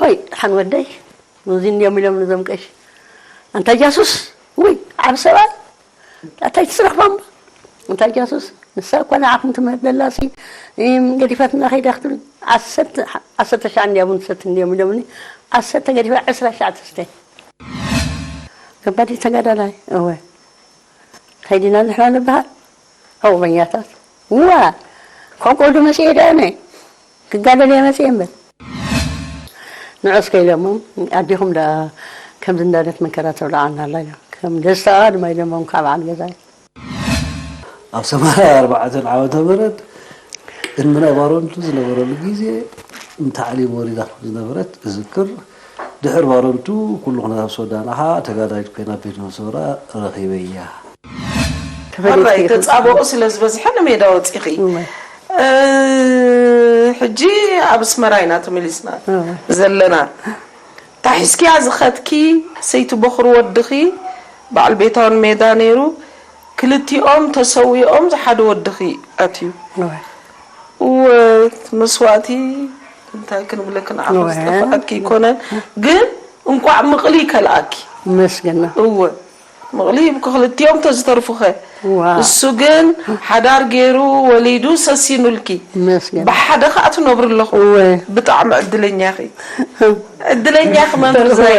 ወይ ሓን ወደይ፣ እዚ እንዲዮም ኢሎም ነዞም ቀሺ። ኣንታ ጃሱስ፣ ወይ ዓብ ሰብኣይ፣ ኣታይ ትስራሕ ባምባ። ኣንታ ጃሱስ፣ ንሳ እኳ ንዓኹም ትምህር ደላሲ፣ እም፣ ገዲፋትና ከይዳ ክትብል፣ ዓሰርተ፣ ዓሰርተ ሻዕ እንዲያ ቡን ትሰቲ እንዲዮም ኢሎምኒ፣ ዓሰርተ ገዲፋ ዕስራ ሻዕ ትስተ። ገባዲ ተጋዳላይ፣ እወ። ከይዲና ንሕና ንበሃል? ዕቑበኛታት። እዋ፣ ከንቆዱ መጽኤ ደኣ እነ። ክጋደል እየ መጽኤ እምበር። ንዑ እስከ ኢሎሞም፣ ኣዴኹም ደኣ ከምዚ እንዳለት መከራ ተብልዓና ኣላ ኢሎም። ከም ደስታ ድማ ኢሎሞም ካብ በዓል ገዛይ። ኣብ ሰማንያ ኣርባዕተ ዓመተ ምህረት ቅድሚ ናይ ባሮንቱ ዝነበረሉ ግዜ ንታዕሊም ወሪዳ ከም ዝነበረት እዝክር። ድሕሪ ባሮንቱ ኩሉ ኩነታት ምስ ወዳእና ኸዓ ተጋዳሊት ኮይና ቤት መስዋእታ ረኺበያ። ተፈሊጥኪ ሕራይ ኢኺ። ተጻብኦ ስለ ዝበዝሐ ንሜዳ ወጺኺ። እወ። እ፣ ሕጂ ኣብ ኣስመራ ኢና ተመሊስና እወ። ዘለና። ታሒዝኪያ ዝኸድኪ ሰይቲ በኹሪ ወድኺ በዓል ቤታውን ሜዳ ነይሩ። ክልቲኦም ተሰዊኦም ዝሓደ ወድኺ ኣትዩ። እወ። እወ፣ እቲ መስዋእቲ እንታይ ክንብለኪ ንዓኺ እወ። ዝጠፍኣኪ ኣይኮነን። ግን እንቋዕ ምቕሊ ከልኣኪ። መስገና። እወ። ምቕሊ ክልቲኦም ተዝተርፉኸ። እዋ። እሱ ግን ሓዳር ገይሩ ወሊዱ ሰሲኑልኪ። መስገን። ብሓደ ኸኣ ትነብሩ ኣለኹ። እወ። ብጣዕሚ ዕድለኛ ኢኺ። ዕድለኛ ኢኺ መምህር ዛይ።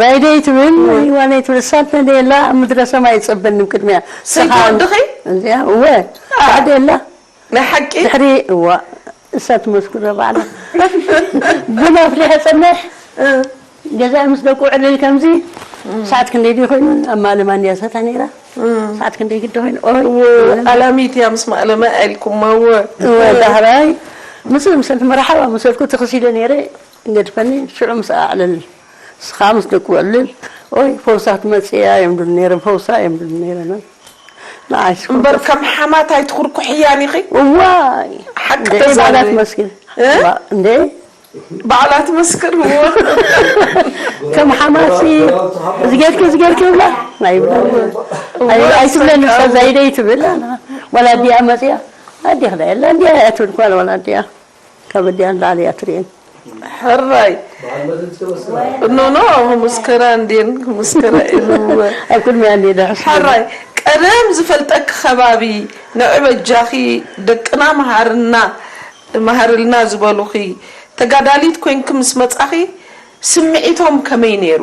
ዛይደይ ትብል፣ እወ። ይዋነይ ትብል፣ እሳት ነደየላ ምድረ ሰማይ ይጸበኒ ቅድሚያ። ሰይቲ ስኻ ወድኺ? እዚኣ፣ እወ። አ። ሓደ የላ። ናይ ሓቂ? ድሕሪ፣ እዋ፣ እሳ ትመስክሮ ባዕላ። ቡን ኣፍሊሐ ጸንሕ፣ እ። ገዛኢ ምስ ደቁ ዕልል ከምዚ፣ እም። ሰዓት ክንደይ ድዩ ኮይኑ? ኣብ ማእለማ እንድያ ሰታ ነይራ። እም። ሰዓት ክንደይ ግዲ ኮይኑ? ኦይ፣ እወ፣ እወ። ኣላሚት እያ ምስ ማእለማ ኢልኩማ፣ እወ። እወ፣ እ። ዳሕራይ፣ ምስ፣ ምስ መርሓባ መሰልኩ ተኸሲደ ነይረ። ገድፈኒ፣ ሽዑ ምስ ኣዕለል፣ ንስኻ ምስ ደቁ ዕልል፣ ኦይ፣ ፈውሳ ክትመጽእ እያ፣ እዮም ድሉ ነይሮም፣ ፈውሳ እዮም ድሉ ነይሮም። ንዓይ ስኮ እምበር ከም ሓማት ኣይትኹርኩሕያን ኢኺ? እዋይ! ሓቂ እንደ ተዛረቢ። ባዕላት መስክር። እ? ባ-፣ እንደ ባዕላት መስክር፣ እዋ። ከም ሓማሲ፣ ዝገርኪ፣ ዝገርኪ ይብላ። ናይ ብላ። እዋ፣ ኣይ-፣ ኣይትብለኒ፣ ሰቃ። እሳ ዛይደይ ትብል፣ ኣና። ዋላ ኣዲኣ መጽያ፣ ኣዲኽ ዳ የላ፣ ኣዲኣ እያ ትብል፣ ኳል ዋላ ኣዲኣ። ካብ ኣዲኣ ንላዕሊ እያ ትርእየኒ። ሕራይ። ኖ፣ ኖ፣ ክምስከራ እንዴን፣ ክምስከራ ኢሉ። ኣብ ቅድሚያ እንዴ ደሕስ። ሕራይ። ቀደም ዝፈልጠኪ ከባቢ፣ ንዒ በጃኺ፣ ደቅና መሃርና፣ መሃርልና ዝበሉኺ፣ ተጋዳሊት ኮይንኪ ምስ መጻኺ፣ ስምዒቶም ከመይ ነይሩ?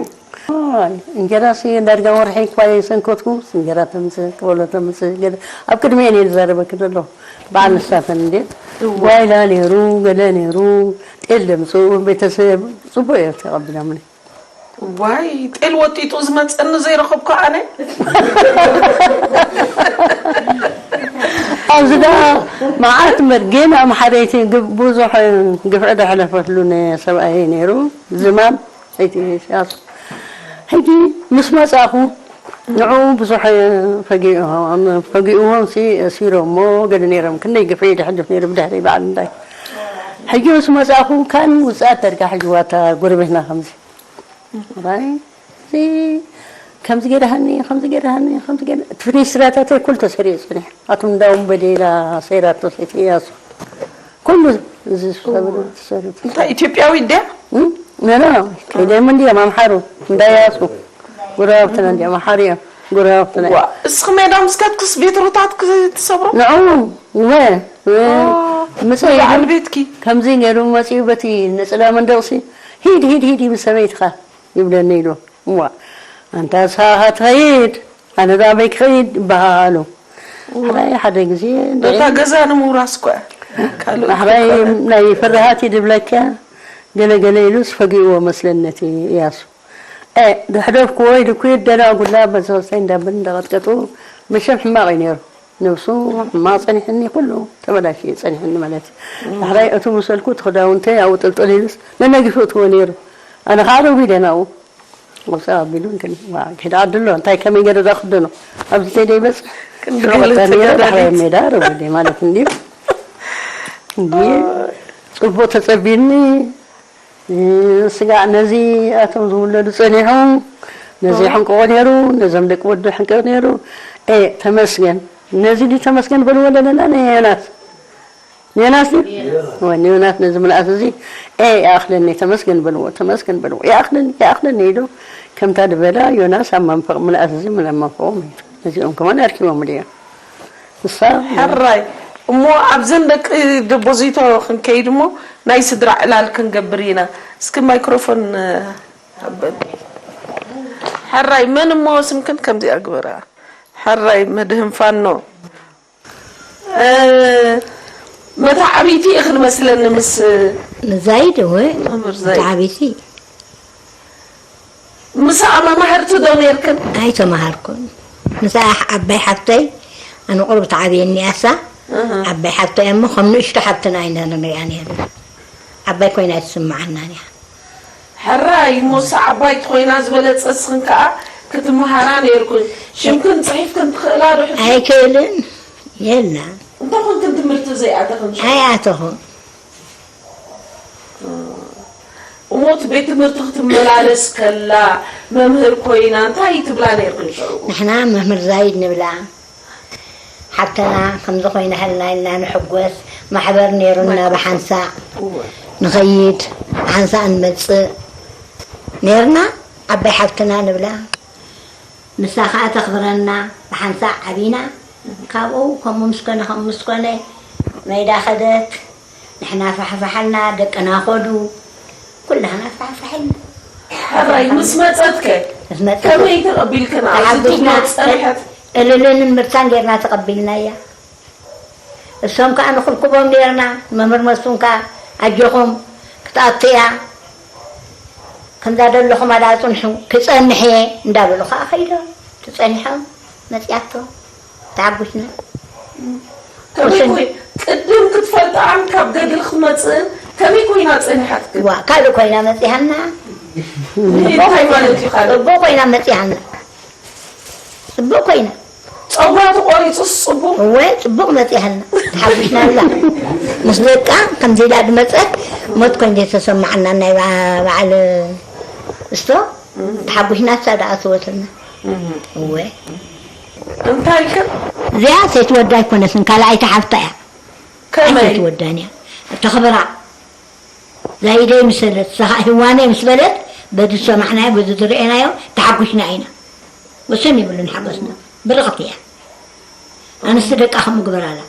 ኣይ፣ እንጀራሲ ዳርጋ ወርሒ እኳ የሰንከትኩ፣ እንጀራ ተምጽእ፣ ቆሎ ተምጽእ፣ ገለ ኣብ ቅድሚኤን እየ ዝዛረበኪ ዘለኹ። በዓል ንሳተን እንዴ፣ እወ። ጓይላ ነይሩ፣ ገለ ነይሩ፣ ጤል ደምጽኡ፣ ቤተሰብ ጽቡቕ እዮም ተቐቢሎምኒ። ዋይ፣ ጤል ወጢጡ ዝመጸኒ ዘይረኸብኩ ኣነ። ኣብዚ ደኣ መዓት እምበር፣ ግን ኣምሓረይቲ ግብ-፣ ብዙሕ ግፍዒ ደሕለፈትሉ ነ-፣ ሰብኣየይ ነይሩ። ዝማም ሰይቲ ኢሳያስ። ሕጂ ምስ መጻእኹ፣ ንዕኡ ብዙሕ ፈጊእዎ-፣ ፈጊእዎምሲ፣ እሲሮሞ ገለ ነይሮም። ክንደይ ግፍዒ ደሕልፍ ነይሩ ብድሕሪ በዓል እንታይ። ሕጂ ምስ መጻእኹ፣ ካን ውጽኣት ደርጋ ሕጂ ዋታ ጎረቤትና ከምዚ። ራይ፣ እዚ ከምዚ ገይርሃኒ፣ ከምዚ ገይርሃኒ፣ ከምዚ ገይር-፣ እቲ ፍሬስትራታተይ ኩሉ ተሰሪዑ ጸኒሑ። ኣቶም እንዳውም በሌላ ሰይራቶ ሰይቲ ኢያሱ። ኩሉ እዚ ሰብሉ ተሰሪዑ። እንታይ ኢትዮጵያዊ ድያ? እም? ኖ፣ ኖ፣ ከይደም እንዲዮም ኣምሓሩ፣ እንዳያሱ። ጎረባብትና እንዲዮም፣ ኣምሓሩ እዮም። ጎረባብትና እዮም። ዋ፣ እስኺ ሜዳ ምስ ከድክስ ቤትሮታት ክትሰብሮ? ንዑ፣ ወ፣ ወ፣ ኦ፣ ምጽእ በዓል ኢሉ። ቤትኪ? ከምዚ ገይሩ መጺኡ በቲ ነጸላ መንደቕሲ፣ "ሂድ፣ ሂድ፣ ሂድ" ይብል ሰበይትኻ። ይብለኒ ኢሉ። እዋ፣ ኣንታ ንስኻ ትኸይድ፣ ኣነ ዶ ኣበይ ክኸይድ ይበሃሃሉ። እዋ። ሓደ፣ ሓደ ግዜ ነታ እንደ ገዛ ንምውራስ እኮ እያ። ካልእ እኮ ዳሕራይ ኣይኮነን። ናይ ፍርሃት እዩ ድብለካ፣ ገለ ገለ ኢሉስ ፈጊእዎ መስለኒ ነቲ እያሱ። እ፣ ደሕደፍክዎ ኢሉ እኮ ይደናጉላ፣ በዚ ክልተ እንዳበል እንዳቐጥቀጡ፣ መሸም ሕማቕ እዩ ነይሩ። ነብሱ ሕማቕ ጸኒሕኒ፣ ኩሉ ተበላሽዩ ጸኒሕኒ ማለት እዩ። ዳሕራይ እቱ መሰልኩ፣ እቲ ክዳውንተይ ኣብኡ ጥልጥል ኢሉስ ነነጊፉ እትዎ ነይሩ። ኣነ ኸዓ ረጒደ ናብኡ። ወሳ ኣቢሉ እንትን፣ ዋ፣ ኪድ ዓድሎ፣ እንታይ ከመይ ገይረ ዝኣኽደኖ? ኣብዚ ተይደ ይበጽሕ። ክንዲ ሽዑ ገለ ቀጠር ነይረ፣ ተጋዳሊት። ዳሕራይ ሜዳ ረጒደ ማለት እንድዩ። እንድዩ፣ ጽቡቕ ተጸቢኒ። ስጋዕ ነዚ ኣቶም ዝውለዱ ጸኒሑ፣ ነዚ ኦ። ሕንቅቑ ነይሩ፣ ነዞም ደቂ ወዱ ሕንቅቕ ነይሩ። ኤ፣ ተመስገን። ነዚ ድዩ ተመስገን በልዎ ዘለና ነየናት? ዮናስ ድዩ? ወኒ ዮናስ ነዚ ምልኣት እዚ፣ "ኤ፣ ይኣኽለኒ፣ ተመስገን በልዎ፣ ተመስገን በልዎ፣ ይኣኽለኒ፣ ይኣኽለኒ" ኢሉ ከምታ ዝበላ፣ ዮናስ ኣብ መንፈቕ ምልኣት እዚ፣ ምለ-፣ መንፈቖም እዩ። ነዚኦም ከማን ኣርኪቦምሉ እዮም። ንሳ ሕራይ። እሞ ኣብዘን ደቂ ደቦዚቶ ክንከይድ እሞ ናይ ስድራ ዕላል ክንገብር ኢና። እስኪ ማይክሮፎን፣ እ፣ ኣበል። ሕራይ፣ መን እሞ ስምክን ከምዚኣ ግበራ? ሕራይ መድህን ፋኖ። እ፣ መተዓብይቲ ኢኽን መስለኒ ምስ ንዛይድ እወ፣ መምህር ዛይድ። መተዓብይቲ። ምስኣ መማህርቲ ዶ ነይርክን? ኣይተማሃርኩን። ምስኣ ዓባይ ሓፍተይ፣ ኣነ ቁሩብ ትዓብየኒ እያ እሳ። እህ። ዓባይ ሓፍተይ እሞ ከም ንእሽቶ ሓፍትና ኢና ንሪኣ ነይርና። ዓባይ ኮይና ኣይትስምዓናን እያ። ሕራይ፣ እሞ እሳ ዓባይቲ ኮይና ዝበለጸ እስኽን ከኣ ክትመሃራ ነይርኩን። ሽምክን ጽሒፍክን ትኽእላ ዶ ሕጂ? ኣይክእልን። የላ። እንታይ ኮንክን ትምህርቲ ዘይኣተኽን ሽዑ? ኣይኣተኹን። እሞ እቲ ቤት ትምህርቲ ክትመላለስ ከላ መምህር ኮይና እንታይ ትብላ ነይርክን ሽዑ? ንሕና መምህር ዛይድ ንብላ። ሓብተና ከምዚ ኮይና ሃልና ኢልና ንሕጎስ። ማሕበር ነይሩና፣ ብሓንሳእ እወ። ንኸይድ፣ ብሓንሳእ ንመጽእ ነይርና። ዓባይ ሓብትና ንብላ። ንሳ ኸኣ ተኽብረና፣ ብሓንሳእ ዓቢና። ካብኡ ከምኡ ምስ ኮነ፣ ከምኡ ምስ ኮነ፣ ሜዳ ኸደት፣ ንሕና ፋሕፋሓልና፣ ደቅና ኸዱ፣ ኩላህና ፋሕፋሕልና። ሕራይ፣ ምስ መጸትከ ምስ መጸት ከመይ ተቐቢልክን? ኣብዚ ተሓጒስና፣ ትብሎ ጸንሐት? እልልን ምርታን ጌርና ተቐቢልናያ። እሶም ከኣ ንኽልክቦም ኔርና፣ መምህር መስፍን ከኣ ኣጆኹም ክትኣቱ እያ፣ ከምዛ ዘለኹም ኣዳ ጽንሑ፣ ክጸንሕ እየ እንዳበሉ ከኣ ኸይዶም፣ ተጸኒሖም፣ መጺኣቶ፣ ተዓጒስና። ከመይ ወሰን ኮይ-፣ ቅድም ክትፈልጥኣን ካብ ገድሊ ክትመጽእን ከመይ ኮይና ጸኒሓትክን? ዋ፣ ካልእ ኮይና መጺሃና። እንታይ ማለት እዩ ካልእ? ጽቡቕ ኮይና መጺሃና። ጽቡቕ ኮይና። ጸጉራ ተቖሪጹስ ጽቡቕ? እወ፣ ጽቡቕ መጺኣልና። ተሓጒስናላ። ምስ ደቃ ከምዚ ኢላ ዝመጸት ሞት ኮይን ዘይተሰማዓና ናይ በዓ-፣ በዓል እስቶ ተሓጒስና እሳ ደኣ ኣስወትና። እወ። እንታይ ኢልክን? እዚኣ ሰይቲ ወዳ ኣይኮነትን፣ ካልኣይቲ ሓፍታ እያ። ከመይ? ኣይሰይቲ ወዳን እያ። ተኽብራ። ዛይደይ ምስ በለት፣ እሳ ኸዓ ህዋነይ ምስ በለት፣ በዚ ዝሰማዕናዮ፣ በዚ ዝረኤናዮ ተሓጒስና ኢና። ወሰን የብሉን ሓጎስና። ብርኽቲ እያ። ኣንስቲ ደቃ ከምኡ ግበራላ።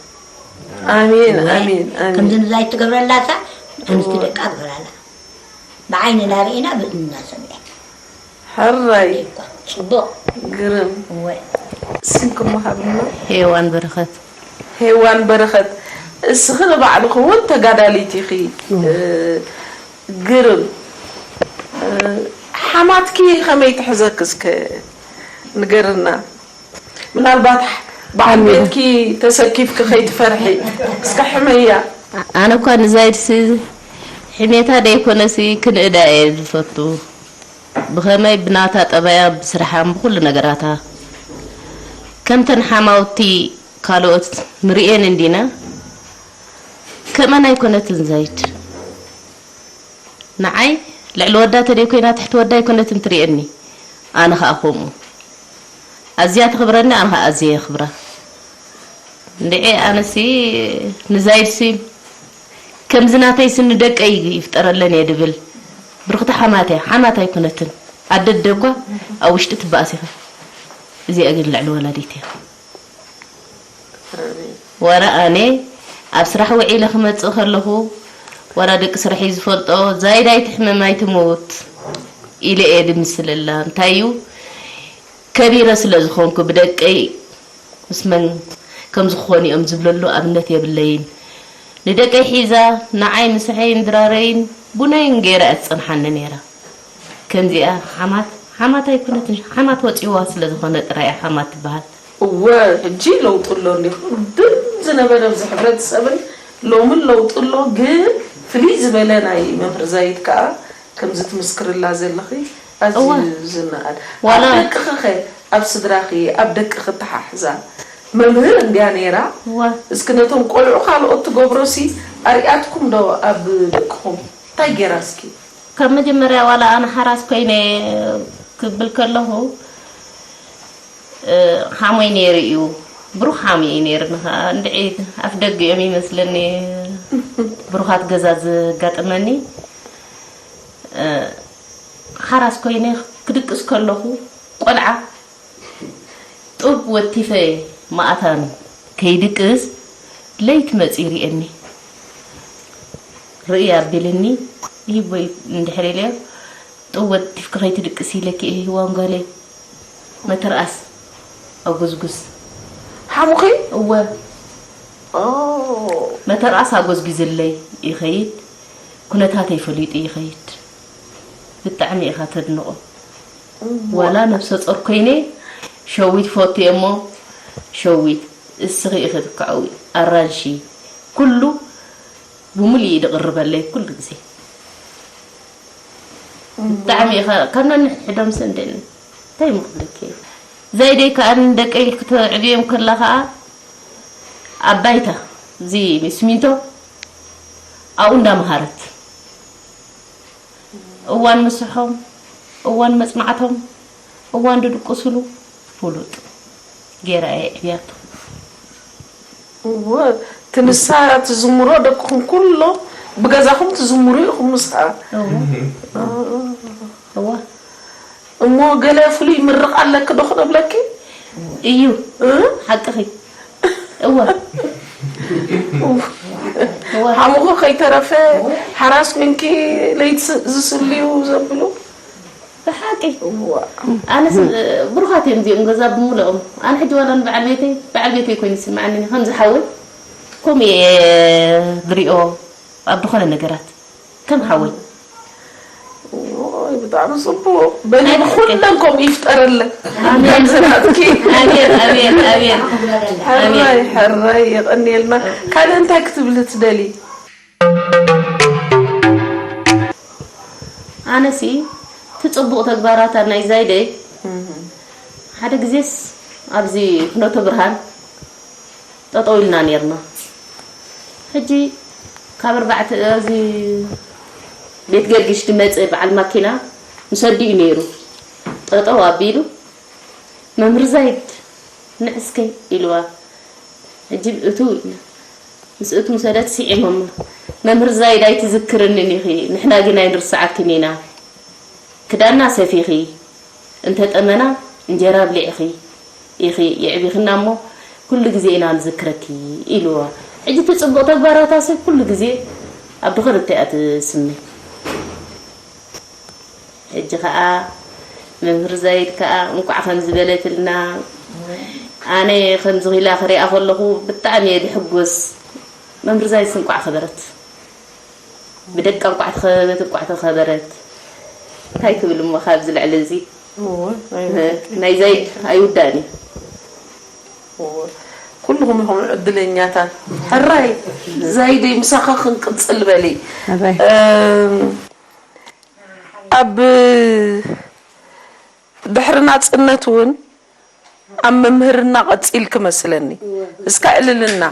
ኣሜን፣ እወ። ኣሜን፣ ኣሜን። ከምዚ ንዛይድ ትገብረላ እሳ፣ ኣንስቲ እወ። ደቃ ግበራላ። ብዓይንና ርኢና፣ ብእዝንና ሰሚዕና። ሕራይ። ጽቡቕ። ግርም። እወ። ስምክም ወሃብና። ሄዋን በረኸት። ሄዋን በረኸት። እስኺ ንባዕልኺ እውን ተጋዳሊት ኢኺ። እወ። እ፣ ግርም። እ፣ ሓማትኪ ኸመይ ትሕዘኪ እስከ ንገርና። ምናልባት በዓል ኣሜን። ቤትኪ ተሰኪፍኪ ኸይትፈርሒ። እስከ ሕመያ። ኣነ እኳ ንዛይድሲ ሕሜታ ደይኮነሲ ክንእዳ እየ ዝፈቱ። ብኸመይ ብናታ ጠባያ፣ ብስርሓን ብኹሉ ነገራታ። ከምተን ሓማውቲ ካልኦት ንርእየን እንዲና፣ ከምኣን ኣይኮነትን ዛይድ። ንዓይ ልዕሊ ወዳ ተደይ ኮይና ትሕቲ ወዳ ኣይኮነትን ትርእየኒ። ኣነ ኸኣ ከምኡ። ኣዝያ ተኽብረኒ፣ ኣነ ኸኣ ኣዝየ የኽብራ። እንድዒ ኣነሲ ንዛይድሲ ከምዚ ናተይሲ ንደቀይ ይፍጠረለን እየ ድብል። ብርኽቲ ሓማት እያ፣ ሓማት ኣይኮነትን። ኣደ ኣደ እኳ ኣብ ውሽጢ ትበኣስ ኢኻ። እዚኣ ግን ልዕሊ ወላዲት እያ። ዋላ ኣነ ኣብ ስራሕ ውዒለ ክመጽእ ከለኹ፣ ዋላ ደቂ ስርሐይ ዝፈልጦ፣ "ዛይድ ኣይትሕመም ኣይትሙት" ኢለ እየ ድምስለላ። እንታይ እዩ፣ ከቢረ ስለ ዝኾንኩ ብደቀይ ምስ መን ከም ዝኾኑ እዮም ዝብለሉ ኣብነት የብለይን። ንደቀይ ሒዛ፣ ንዓይ ምሳሐይን ድራረይን ቡነይን ገይራ እያ ትጸንሓኒ ነይራ። ከምዚኣ ሓማት፣ ሓማት ኣይኮነትን፣ ሓማት ወጺዋ ስለ ዝኾነ ጥራይ እያ ሓማት ትበሃል። እወ፣ ሕጂ ለውጢ ኣሎ እንዲኹ። ድም ዝነበረ ኣብዚ ሕብረተሰብን ሎምን ለውጢ ኣሎ፣ ግን ፍልይ ዝበለ ናይ መምህር ዛይድ ከኣ ከምዚ ትምስክርላ ዘለኺ ኣዝዩ እወ። ዝነኣድ። ዋላ ኣብ ደቅኺ ኸ፣ ኣብ ስድራኺ፣ ኣብ ደቅኺ ኣተሓሕዛ መምህር እንድያ ነይራ። እወ። እስኪ ነቶም ቆልዑ ካልኦት ትገብሮሲ ኣርያትኩም ዶ ኣብ ደቅኹም? እንታይ ገይራ እስኪ? ካብ መጀመርያ ዋላ ኣነ ሓራስ ኮይነ ክብል ከለኹ፣ እ፣ ሓሞይ ነይሩ እዩ። ብሩኽ ሓሞይ እዩ ነይሩ። ንኸ-፣ እንድዒ ኣፍ ደገ እዮም ይመስለኒ። ብሩኻት ገዛ ዘጋጠመኒ፣ እ፣ ሓራስ ኮይነ ክድቅስ ከለኹ፣ ቆልዓ ጡብ ወቲፈ ማእታን ከይድቅስ ለይቲ መጺኡ ይርእየኒ። ርእይ ኣቢልኒ፣ ይህቦይ እንድሕር ኢለዮ፣ ጡብ ወቲፍኪ ከይትድቅሲ ኢለኪ እየ፣ ሂዋን ጓለይ። መተርኣስ ኣጉዝጉዝ። ሓሙኺ? እወ። ኦ። መተርኣስ ኣጎዝጉዝለይ ይኸይድ፣ ኩነታተይ ፈሊጡ ይኸይድ። ብጣዕሚ ኢኻ ተድንቖ። እሞ ዋላ ነብሰ ጾር ኮይነ ሸዊት ፈትየ እሞ፣ ሸዊት እስኺ ኢኺ ትከዐዊ፣ ኣራንሺ፣ ኩሉ ብምሉእ ኢድ ይቕርበለይ ኩሉ ግዜ። እሞ ብጣዕሚ ኢኻ ካብ ነንሕድሕዶም ሰንደኒ። እንታይ ምኽብለኪ? ዘይደይ ከኣ ንደቀይ ክተዕብዮም ከላ ከኣ ኣብ ባይታ፣ እዚ ስሚንቶ ኣብኡ እንዳመሃረት፣ እዋን ምስሖም፣ እዋን መጽናዕቶም፣ እዋን ድድቁስሉ ፍሉጥ ጌራ እየ ዕብያቶ። እወ፣ እቲ ንሳ ትዝምሮ ደቅኹም ኩሎም ብገዛኹም ትዝምሩ ኢኹም ምስኣ። እወ። እ፣ እወ። እሞ ገለ ፍሉይ ምርቕ ኣለኪ ዶ ክነብለኪ? እዩ። እ? ሓቅኺ። እወ። እወ። ሓሙኺ ከይተረፈ ሓራስ ኮንኪ ለይቲ ስ-፣ ዝስልዩ ዘብሉ? ብሓቂ። እዋ። ኣነስ፣ ብሩኻት እዮም እዚኦም ገዛ ብምልኦም። ኣነ ሕጂ ዋላ ንበዓል ቤተይ፣ በዓል ቤተይ ኮይኑ ይስምዓኒ፣ ከምዚ ሓወይ ከምኡ እየ ዝሪኦ ኣብ ዝኾነ ነገራት። ከም ሓወይ። ኦይ፣ ብጣዕሚ ጽቡቕ። በሊ ናይ ብሓቂ። ንኹለን ከምኡ ይፍጠረለን። ኣሜን። ከምዚ ናትኪ። ኣሜን፣ ኣሜን፣ ኣሜን። ሕራይ፣ ኣሜን። ሕራይ፣ የቐንየልና። ካልእ እንታይ ክትብሊ ትደሊ? ኣነሲ እቲ ጽቡቕ ተግባራታ ናይ ዛይደይ፣ እህ። ሓደ ግዜስ ኣብዚ ፍኖተ ብርሃን ጠጠው ኢልና ኔርና። ሕጂ ካብ ኣርባዕተ፣ ኣብዚ ቤት ገርጊሽ ዝመጸ በዓል ማኪና ምስ ኣዲኡ ነይሩ። ጠጠው ኣቢሉ፣ "መምህር ዛይድ፣ ንዕስከ" ኢልዋ። ሕጂ እቱ ምስ እቱ ምስ በለት ስዒሞማ። "መምህር ዛይድ ኣይትዝክርንን ኢኺ፣ ንሕና ግን ኣይንርስዓክን ኢና። ክዳንና ሰፊኺ፣ እንተጠመና እንጀራ ኣብሊዕኺ ኢኺ የዕቢኽና እሞ፣ ኩሉ ግዜ ኢና ንዝክረኪ" ኢልዋ። ሕጂ እቲ ጽቡቕ ተግባራታ ሰብ ኩሉ ግዜ ኣብ ድኽርት እያ ትስመ። ሕጂ ኸኣ መምህር ዛይድ ከኣ እንቋዕ ከምዚ በለትልና። ኣነ ከምዚ ኺላ ክሪኣ ከለኹ ብጣዕሚ እየ ድሕጎስ። መምህር ዛይድስ እንቋዕ ኸበረት። ብደቃ እንቋዕ ተኸበበት፣ እንቋዕ ተኸበረት። እንታይ ክብል እሞ ካብዚ ልዕሊ እዚ? እወ፣ ናይ እ፣ ብሓቂ። ናይ ዛይድ ኣይውዳእን እዩ። እወ። ኩልኹም ኢኹም ዕድለኛታት። ሕራይ ዛይደይ ምሳኻ ክንቅጽል በሊ። ሕራይ። እም፣ ኣብ ድሕሪ ናጽነት እውን ኣብ መምህርና ቀጺልኪ መስለኒ። እስካ እልልና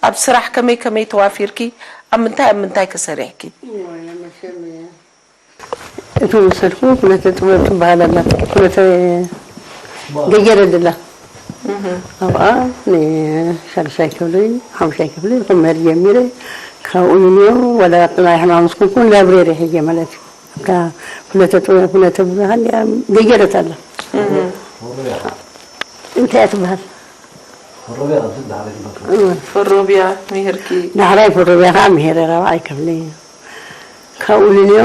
ኣብ ስራሕ ከመይ ከመይ ተዋፊርኪ፣ ኣብ ምንታይ ኣብ ምንታይ ከሰሪሕኪ? እቱ መሰልኩ ኩነተ ጥበብ ትበሃል ኣላ። ኩነተ ገጀረ ድላ። እህ። ኣብኣ ንሻልሻይ ክፍሊ፣ ሓሙሻይ ክፍሊ ክምህር ጀሚረ። ካብኡ ንንዮ ወላ ናይ ሕማም ምስ ኮንኩ ላብሬሪ ሒጀ ማለት እዩ። እታ ኩነተ ጥበብ፣ ኩነተ ብርሃን እያ ገጀረት ኣላ። እህ። እንታይ እያ ትበሃል? እወ። ፈሮብያ ምሂርኪ። ዳሕራይ ፈሮብያ ከዓ ምሂረ ራብዓይ ክፍሊ። ካብኡ ንንዮ፣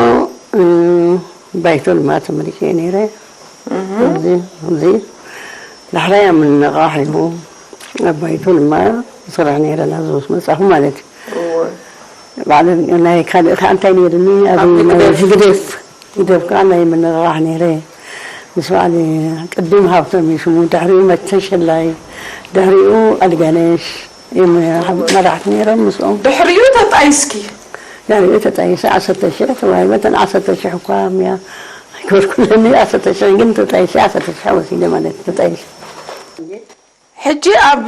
እ፣ ባይቶ ድማ ተመሪቀ ነይረ። እህ። እዚ፣ እዚ ዳሕራይ ኣብ ምንቕቓሕ እዩ። ኣብ ባይቶ ድማ ዝሰርሕ ነይረ ናብዚ ምስ መጻኹ ማለት እዩ። እወ። ባዕለን ናይ ካልእ ከዓ እንታይ ነይርኒ? ኣብ ኣብ ናይ ህግደፍ። ህግደፍ፣ ህግደፍ ከዓ ናይ ምንቕቓሕ ነይረ። ምስ በዓል ቅድም ሃብቶም እዩ ሽሙ፣ ድሕሪኡ መተሸላይ፣ ድሕሪኡ ኣልጋነሽ እዮም መራሕቲ ነይሮም ምስኦም። ድሕሪኡ ተጣይስኪ? ድሕሪኡ ተጣይሰ፣ ዓሰርተ ሽሕ ተዋሂበ። እተን ዓሰርተ ሽሕ እኳ ሚያ ኣይገበርኩለኒ፣ ዓሰርተ ሽሕ ግን ተጣይሰ፣ ዓሰርተ ሽሕ ወሲደ ማለት እዩ፣ ተጣይሰ። ሕጂ ኣብ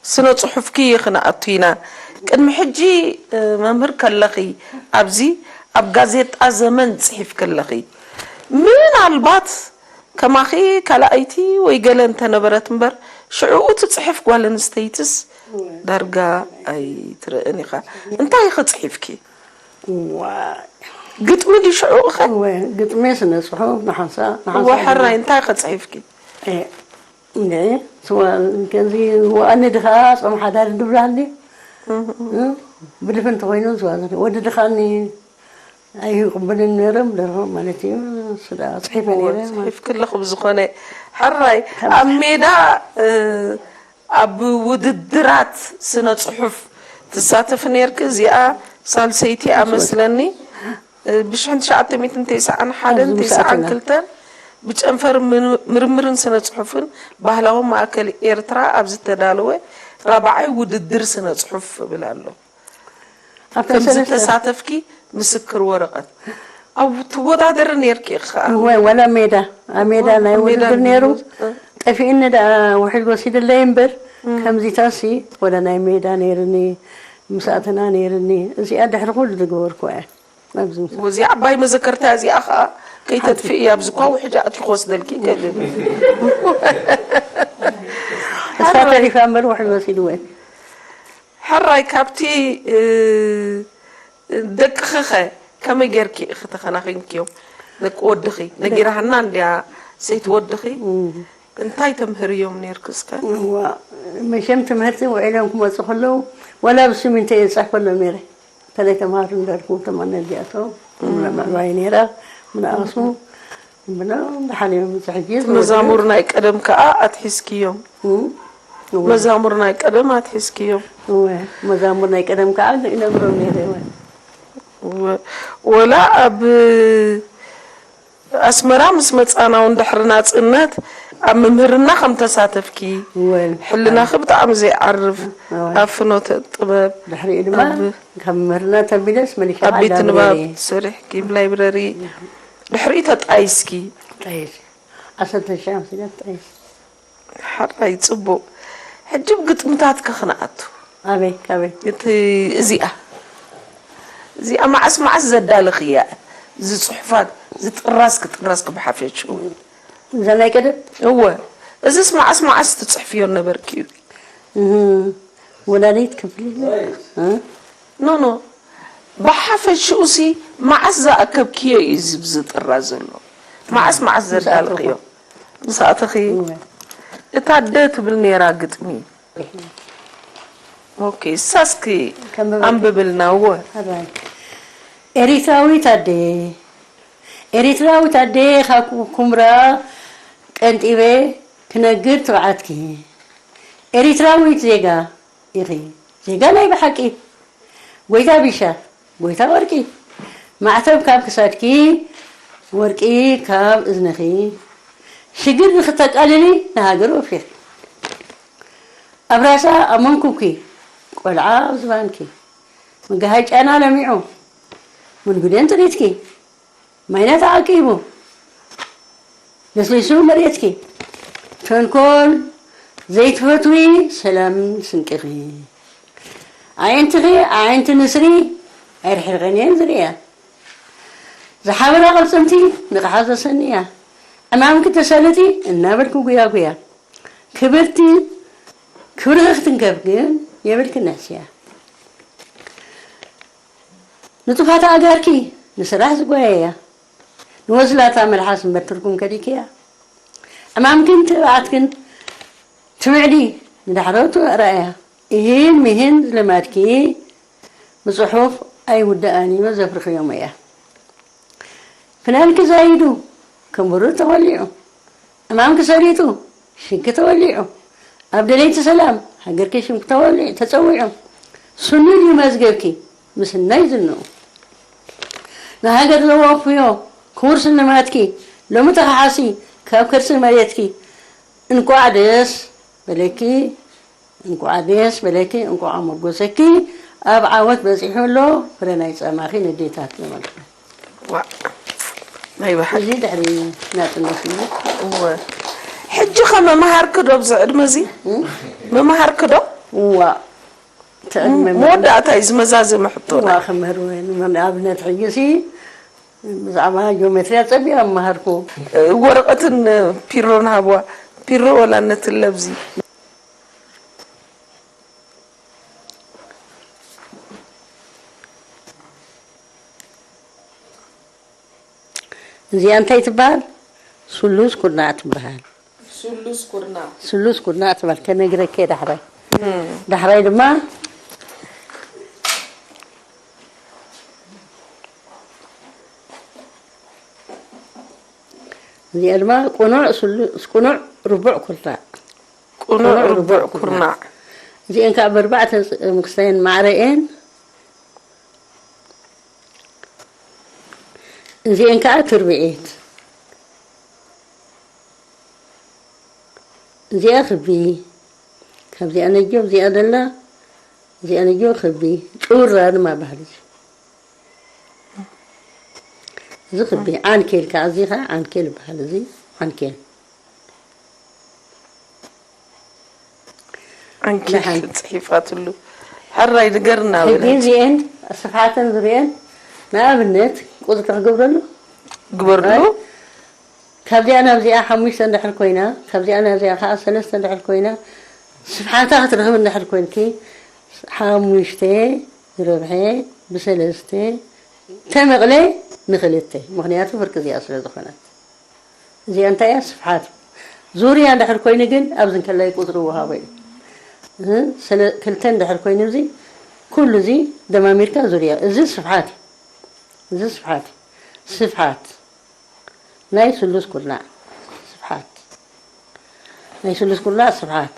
ስነ ጽሑፍኪ ክንኣቱ ኢና። ቅድሚ ሕጂ፣ እ፣ መምህር ከለኺ ኣብዚ ኣብ ጋዜጣ ዘመን ጽሒፍኪ ኣለኺ። ምናልባት ከማኺ ካልኣይቲ ወይ ገለ እንተነበረት እምበር፣ ሽዑኡ ትጽሕፍ ጓል ኣንስተይትስ ዳርጋ ኣይትርእን ኢኻ። እንታይ ኢኺ ጽሒፍኪ? ዋይ ግጥሚ ድዩ ሽዑ ኸ? እወ፣ ግጥሚ፣ ስነ ጽሑፍ፣ ንሓንሳ ንሓንሳ እወ፣ ሕራይ እንታይ ኢኺ ጽሒፍኪ? እንዴ ስዋ፣ ከምዚ ወኣኒ ድኻ ጾም ሓዳር ድብላኒ ብልፍ እንተኮይኑ ዝዋ፣ ወዲ ድኻኒ ኣይቅብልን ነይሮም ደርሆ ማለት እዩ። ስዳ ጽሒፈ ነይረ። ጽሒፍ ክለኹ ብዝኾነ፣ ሕራይ ኣብ ሜዳ ኣብ ውድድራት ስነ ጽሑፍ ትሳተፍ ነርክ? እዚኣ ሳልሰይቲ ኣመስለኒ። ብሽሕን ትሽዓተ ሚእትን ተስዓን ሓደን ተስዓን ክልተን ብጨንፈር ምርምርን ስነ ጽሑፍን ባህላዊ ማእከል ኤርትራ ኣብ ዝተዳለወ ራብዓይ ውድድር ስነ ጽሑፍ እብል ኣሎ። ኣብታ ከምዚ ሰለስተ ተሳተፍኪ ምስክር ወረቐት ኣብ ትወዳደሪ ነርኪ ኢኻ። እወ፣ ወላ ሜዳ ኣብ ሜዳ ናይ ኣብ ሜዳ ውድድር ነይሩ። እ። ጠፊእኒ ደኣ ውሕድ ወሲድለይ እምበር፣ ከምዚታሲ ወላ ናይ ሜዳ ነይርኒ፣ ምስኣተና ነይርኒ። እዚኣ ድሕሪ ኩሉ ዝገበርኩ እያ። ኣብዚ ምስ- ወዚ ዓባይ መዘከርታ እዚኣ ኸዓ ከይተጥፍእያ ኣብዚ እኳ ውሕጃ ኣቲ ክወስደልኪ ይክእል። እሳ ተሪፋ እምበር ውሕድ ወሲድወ። ሕራይ ካብቲ እ፣ ደቅኺ ኸ ከመይ ጌርኪ ኢኺ ተኸናኺንክዮም? ደቂ ወድኺ ነጊራሃና እንድያ ሰይቲ ወድኺ እንታይ ተምህርዮም ኔርኪ እስከ? እዋ፣ መሸም ትምህርቲ ውዒሎም ክመፁ ከለዉ ዋላ ብስሚንቶ እየ ዝፅሕፈሎም ነይረ። ተለይ ተምሃሩ እንዳልኩ ተማነ እዚኣቶም ምዕባይ ነይራ ምንኣሱ ብና ብሓሊኦም ምፅሕጂ መዛሙር ናይ ቀደም ከኣ ኣትሒዝክዮም። መዛሙር ናይ ቀደም ኣትሒዝክዮም። መዛሙር ናይ ቀደም ከዓ ይነግሮም ነይረ። ወላ ኣብ ኣስመራ ምስ መጻና እውን ድሕሪ ናጽነት ኣብ ምምህርና ከም ተሳተፍኪ ሕልናኺ ብጣዕሚ ዘይዓርፍ ኣብ ፍኖተ ጥበብ ድሕሪኡ ድማ ካብ ምምህርና ተቢለስ መሊሻ ኣብ ቤት ንባብ ትሰርሕኪ ላይብረሪ ድሕሪኡ ተጣይስኪ ዓሰርተ ሺሕ ኣምሲለ ተጣይስ ሓራይ ጽቡቕ ሕጂ ግጥምታትኪ ክንኣቱ ኣበይ ኣበይ እቲ እዚኣ እዚኣ መዓስ መዓስ ዘዳለኽያ እዚ ጽሑፋት እዚ ጥራዝ ክጥራዝ ክብሓፈችው እዛ ናይ ቀደም እወ እዚስ መዓስ መዓስ ትጽሕፍዮ ነበርኪ እዩ ወላዲት ክፍሊ ኖ ኖ ብሓፈሽኡ ሲ መዓስ ዝኣከብክዮ እዩ እዚ ብዝጥራ ዘሎ መዓስ መዓስ ዘዳልኽዮ ምስ ኣተኺ እታ ኣደ ትብል ነይራ ግጥሚ ኦኬ እሳስኪ ኣንብብልና እወ ኤሪትራዊት ኣደ ኤሪትራዊት ኣደ ካብ ኩምራ ቀንጢበ ክነግር ትብዓትኪ ኤሪትራዊት ዜጋ ኢኺ ዜጋ ናይ ብሓቂ ጎይታ ቢሻ ጎይታ ወርቂ ማዕተብ ካብ ክሳድኪ ወርቂ ካብ እዝንኺ ሽግር ንኽተቃልሊ ንሃገር ወፊኺ ኣብ ራሳ ኣብ መንኩብኪ ቆልዓ ኣብ ዝባንኪ መጋሃይ ጫና ለሚዑ ምንጉደን ጥሪትኪ ማይና ተዓቂቡ ለስሊሱ መሬትኪ ተንኮል ዘይትፈትዊ ሰላም ስንቅኺ ኣዒንትኺ ኣዒንቲ ንስሪ ኣይርሕርቐን እየን ዝርእያ ዝሓበራ ቅልፅምቲ ንቕሓ ዘሰንያ ዕማምኪ ተሰልጢ እናበልኩ ጉያ ጉያ ክብርቲ ክብርኺ ክትንከፍ ግን የብልኪ ንሕስያ ንጡፋት ኣእጋርኪ ንስራሕ ዝጎየያ ንወዝላታ መልሓስ እምበር ትርጉም ከዲክያ ዕማምክን ትብዓትክን ትምዕዲ ንዳሕረቱ ኣርኣያ እሂን ምሂን ዝልማድኪ ብፅሑፍ ኣይውዳኣን እዩ ዘፍርኽዮም እያ ፍናንኪ ዛይዱ ከም ብሩር ተወሊዑ ዕማምኪ ሰሊጡ ሽግኪ ተወሊዑ ኣብ ደለይቲ ሰላም ሃገርኪ ሽምኪ ተወሊዑ ተፀዊዑ ስኑድ እዩ መዝገብኪ ምስናይ ዝንኡ ንሃገር ዘወፍዮ ክቡር ስልማትኪ ሎሚ ተኸሓሲ ካብ ከርሲ መሬትኪ እንኳዕ ደስ በለኪ እንኳዕ ደስ በለኪ እንኳዕ ኣሞጎሰኪ ኣብ ዓወት በፂሑ ኣሎ ፍረ ናይ ፀማኺ ነዴታት ንበልኩ ዋዕ ናይ ብሓቂ እዚ ድሕሪ ናፅነት እዩ እወ ሕጂ ከ መምሃርኪ ዶ ኣብዚ ዕድመ እዚ መምሃርኪ ዶ እዋ ትዕድመ መወዳእታ እዩ ዝመዛዘመ ሕቶና እዋ ክምህር ወይ ንኣብነት ሕጂ ሲ ብዛዕባ ጂኦሜትርያ ፀቢቐ መሃርኩ ወረቐትን ፒሮን ሃብዋ ፒሮ ወላ ነትለብዚ እዚኣ እንታይ ትበሃል? ስሉስ ኩርናዕ ትበሃል። ስሉስ ኩርናዕ። ስሉስ ኩርናዕ ትበሃል። ከነግረከ ዳሕራይ። ዳሕራይ ድማ እዚኣ ድማ ቁኑዕ ስሉስ፣ ቁኑዕ ርቡዕ ኩርናዕ። ቁኑዕ ቁኑዕ ርቡዕ ርቡዕ ኩርናዕ። ኩርናዕ። እዚኤን ከዓ በርባዕተ ምክስተየን ማዕረ እየን። እዚኤን ከዓ ትርብዒት። እዚኣ ክቢ፣ ካብዚኣ ነጆ፣ እዚኣ ደላ፣ እዚኣ ነጆ ክቢ፣ ጩራ ድማ በሃል እዚ። እዚ ክቢ፣ ዓንኬል ከዓ፣ እዚ ከዓ ዓንኬል ይበሃል፣ እዚ ዓንኬል። ዓንኬል ደሓን። ጽሒፋትሉ። ሕራይ ንገርና ሕጂ በለት። እዚኤን ስፍሓተን ዝርእየን ንኣብነት ቁጽሪ ክገብረሉ ግበርሉ። ራይት። ካብዚኣ ናብዚኣ ሓሙሽተ እንድሕር ኮይና፣ ካብዚኣ ናብዚኣ ከዓ ሰለስተ እንድሕር ኮይና፣ ስፍሓታ ክትረኽብ እንድሕር ኮይንኪ፣ ሓሙሽተ ዝረብሐ ብሰለስተ ተመቕለ ንኽልተ፣ ምኽንያቱ ፍርቂ እዚኣ ስለ ዝኾነት። እዚኣ እንታይ እያ? ስፍሓት። ዙርያ እንድሕር ኮይኑ ግን ኣብዚ እንከላይ ቁጽሪ ወሃቦ እዩ። እህ፣ ስለ-፣ ክልተ እንድሕር ኮይኑ እዚ፣ ኩሉ እዚ ደማሚርካ ዙርያ። እዚ ስፍሓት እዩ። እዚ ስፍሓት እዩ። ስፍሓት። ናይ ስሉስ ኩርናዕ ስፍሓት። ናይ ስሉስ ኩርናዕ ስፍሓት።